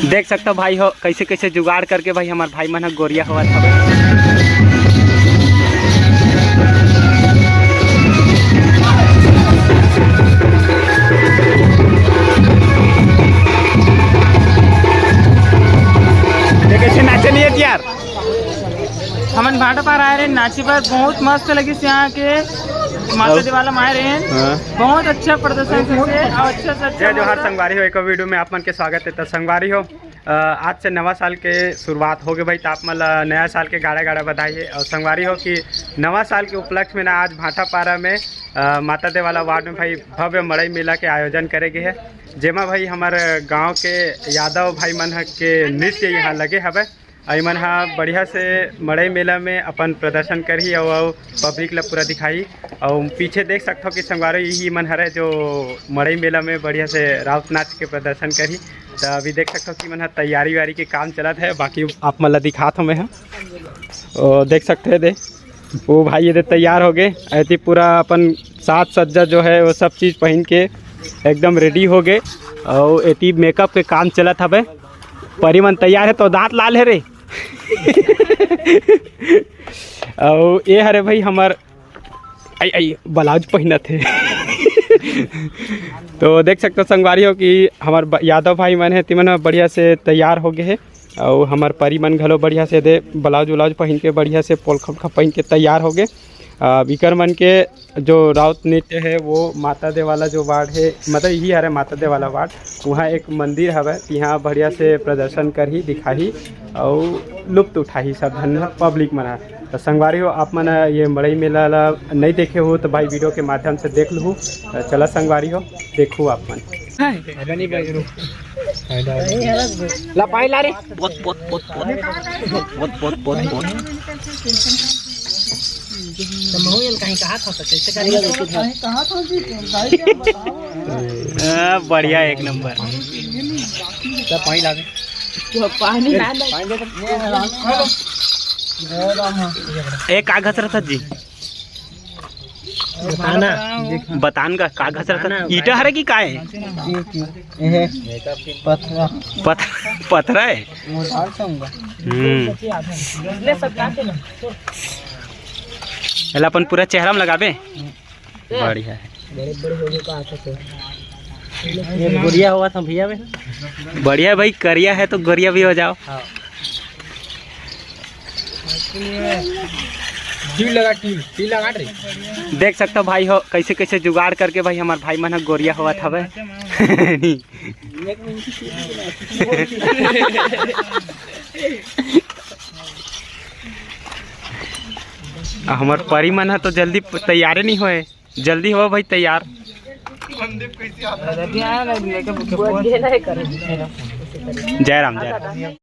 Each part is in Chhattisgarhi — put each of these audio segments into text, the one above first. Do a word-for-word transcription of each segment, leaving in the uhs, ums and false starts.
देख सकथो भाई हो, कैसे कैसे जुगाड़ करके भाई हमार भाई मन ह गोरिया होवत हवे। देख कैसे नाचे नहीं है यार। हमन भाटापारा आए रहे नाचे बर, बहुत मस्त लगिस यहाँ के माता अउ देवाला म आए रहे। हाँ। बहुत अच्छा प्रदर्शन से और अच्छा से अच्छा जय जोहार। संगवारी हो, एक वीडियो में आप मन के स्वागत है। तो संगवारी हो, अ, आज से नवा साल के शुरुआत हो गए भाई, तो आप मन ला नया साल के गाड़ा गाड़ा बधाई है। और संगवारी हो कि नवा साल के उपलक्ष्य में ना आज भाटापारा में, अ, माता देवाला वार्ड में भाई भव्य मड़ई मेला के आयोजन करे गए है, जेमा भाई हमारे गांव के यादव भाई मन ह के नृत्य यहाँ लगे हवे। अउ एमन ह बढ़िया से मड़ई मेला में अपन प्रदर्शन करही अउ, अउ पब्लिक ल पूरा दिखाही। अउ पीछे देख सकथव कि संगवारी यही मन हरे जो मड़ई मेला में बढ़िया से राउत नाच के प्रदर्शन करही। त अभी देख सकथव कि मन ह तैयारी वारी के काम चलत हे, बाकी आप मन ल दिखात हव मैं ह। ओ, देख सकथे दे, वो भाई ये दे तैयार हो गए, ऐती पूरा अपन साज सज्जा जो है वो सब चीज पहन के एकदम रेडी हो गए। अउ एती मेकअप के काम चलत हवे। परी मन तैयार है तो दांत लाल है रे। अउ ये हरे भाई हमर आई आई ब्लाउज पहनत हे। तो देख सकते हो संगवारी हो कि हमर ब-, यादव भाई मन है, तिमन ह बढ़िया से तैयार हो गए है। अउ हमर परी मन घलो बढ़िया से दे ब्लाउज उलाउज पहन के बढ़िया से पोलखा उलखा पहन के तैयार हो गए। अ, बिकर मन के जो राउत नृत्य है वो माता दे वाला जो वार्ड है, मतलब यही हरे माता दे वाला वार्ड, वहाँ एक मंदिर हवे, यहाँ बढ़िया से प्रदर्शन करही, दिखाही अउ लुप्त उठाही सब झन पब्लिक मन ह। तो संगवारी हो, आप मन ये मड़ई मेला ला नहीं देखे हो तो भाई वीडियो के माध्यम से देख लू। तो चला संगवारी हो, देखू आप मन। ला पानी ला रे। पोत, पोत, पोत, पोत। पोत, पोत, पोत, पोत। तो महू एन कहीं कहा था, तो कैसे करेगा? कहीं कहा था जी, भाई क्या बताओ? हाँ, बढ़िया, एक नंबर। तो पानी ला दे। तो पानी ला दे। पानी दे तो। ए, का घसरत हस जी? बताना। बतान का, का घसरत हस? बताना, ईटा हरे कि का है? ये, ये, ये पथरा। पथ-, पथरा है? वो डाल दूंगा। हम्म। एला अपन पूरा चेहरा में लगाबे। बढ़िया है। बड़े बड़े हो गए का आता तो। ये गोरिया हुआ था भैया में। बढ़िया भाई, करिया है तो गोरिया भी हो जाओ। हाँ। टील लगा, टील, टील लगा रे। देख सकता भाई हो, कैसे कैसे जुगाड़ करके भाई हमार भाई मन ह गोरिया होवत हवे। आ, हमर परी मन ह तो जल्दी प-, तैयारे नहीं होए। जल्दी हो भाई तैयार। जय राम, जय राम।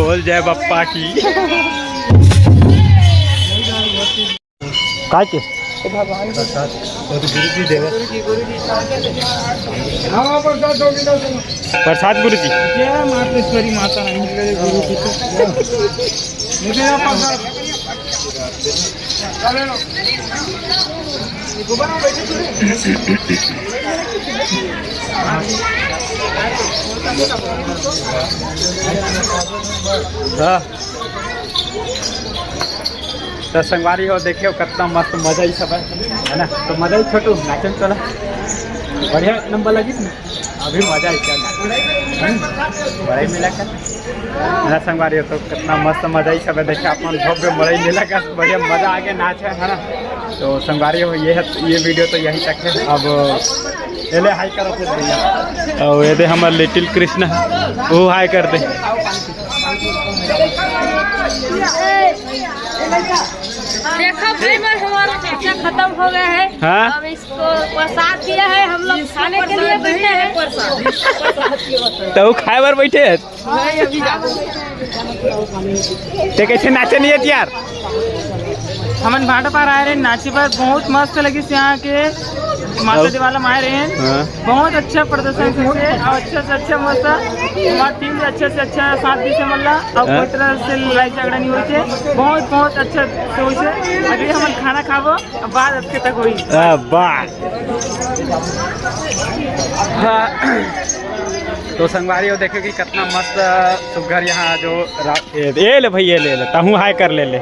बोल जय बप्पा की। काय के? भगवान के प्रसाद, वो तो गुरु जी देवे। प्रसाद गुरु जी। जय मातेश्वरी माता रानी। हाँ। तो संगवारी हो, देखियो कितना मस्त मजा ही सब है, है ना? तो मजा ही छोटू नाचन चला, बढ़िया नंबर लगी थी। अभी मजा आई क्या नाच, है ना? बड़ा ही मिला का, है ना संगवारी हो? तो कितना मस्त मजा ही सब है। देखिए आप मन भव्य मड़ई मेला का बढ़िया मजा आके नाच है, है ना? तो संगवारी हो, ये है, ये वीडियो तो यहीं तक है। अब एले हाय करो फिर भैया। और ये दे हमार लिटिल कृष्णा, वो हाय कर दे। देखो भाई, बस हमारा चर्चा खत्म हो गया है। हाँ? अब इसको प्रसाद दिया है, हम लोग खाने के लिए बैठे हैं। तो खाए बर बैठे हैं। ते कैसे नाचे नहीं है यार? हमन भाटा पार आए रहे नाचे बर, बहुत मस्त लगिस यहाँ के माता अब देवाला में आए रहे। हाँ। बहुत अच्छा प्रदर्शन से और अच्छा से अच्छा मस्त हमारा टीम भी अच्छा से अच्छा साथ दी से मल्ला और हाँ। कोई तरह से लड़ाई झगड़ा नहीं हुई थे। बहुत बहुत अच्छा से हुई थे। अभी हमन खाना खाबो, अब बाद अच्छे तक हुई। हाँ, बाय। हाँ। तो संगवारी हो, देखो कि कितना मस्त सुघर यहाँ जो रा-, ए, ए ले भाई, ये ले ले, तहूँ हाय कर ले ले।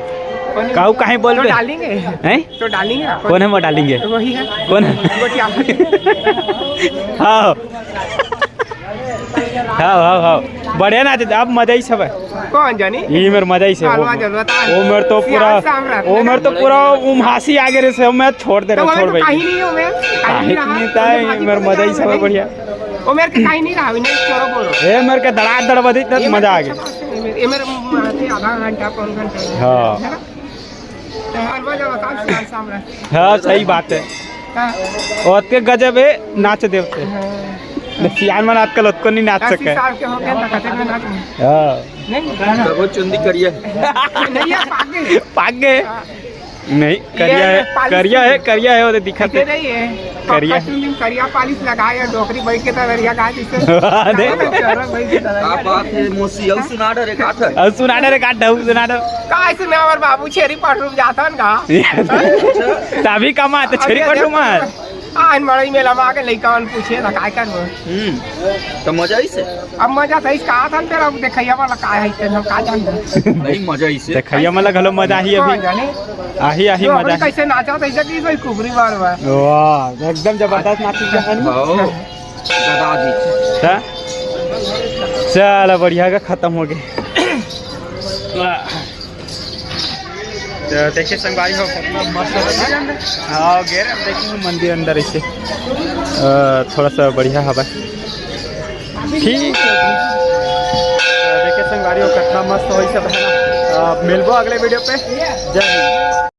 काऊ काहे बोल तो दे? डालेंगे। हैं? तो डालेंगे आप। कौन है वो डालेंगे? वही है। कौन है? गोटिया। हाँ। हाँ, हाँ, हाँ। बढ़िया नाच, अब मजा ही सब है। कौन जानी? ये मेरे मजा ही से, वो, कालवा जरूरत है। वो मेरे तो पूरा, सियाल सामरा। वो मेरे तो पूरा उमहासी आगे रे से, मैं छोड़ दे रहा तो हूँ, वो छोड़ तो भाई। कहीं नहीं हो, मैं कहीं काहे नहीं रहा। नहीं था, ये मेरे मजा ही सब है बढ़िया। वो मेरे के कहीं नहीं रहा, नहीं, चोरो बोलो। ए, मेरे के दड़ा दड़ बजी, इतना ये मजा आ मेरे गया। अच्छा बात है, ये मेरे माथे आधा घंटा, पौन घंटा। हाँ। है ना? तो हलवा जब बताओ, सियाल सामरा। हाँ, सही बात है। हाँ। ओतके गजब है, नाच देवते। हाँ। सियान मन आजकल ओतको नहीं नाच अस्सी सके। साल के हो गए, तो कते में नाच नहीं। हाँ। नहीं, तब वो चुंदी करिया। नहीं, ये पाक गए। पाक गए। हाँ। नहीं, ये, करिया ये है, पालिश करिया नहीं है, है। करिया है, वो तो दिखत ऐसे है। नहीं है। करिया। पक्का चुंदी में करिया पालिश लगाए, डोकरी बैठ के तगड़िया गा जिससे। हाँ, देख। चोरा बैठ के तगड़िया। आप बात है, मोसी, अब सुना डरे, काट है। अब सुना डरे, काट, अब सुना डरे। का ऐसे मैं और बाबू छेरी पाटरू में जाता हूँ का? तभी कमा, तो छेरी अभी पटू मार। आज मड़ई मेला में आके लइका मन पूछे ला, काय करबो? हम्म, तो मजा ही से। अब मजा तो इसका आता न, तेरा देखैया वाला काय है, तेरे हम का जानबो? नहीं, मजा ही से। देखैया वाला घलो मजा ही हाँ, अभी। जाने। आही, आही जो अपन मजा। कैसे नाचा था, ऐसा की कोई कुबरी बार बार। वाह, एकदम जबरदस्त नाच है। हाँ, दादा जी। हाँ? चलो, बढ़िया का खत्म हो गए। तो देखिए संगवारी हो, कितना मस्त है। हाँ, गे रहे, देखिए मंदिर अंदर इसे, अ, थोड़ा सा बढ़िया हवा। ठीक है। तो देखिए संगवारी हो, कितना मस्त हो सब है ना। अ, मिलबो अगले वीडियो पे। जय हिंद।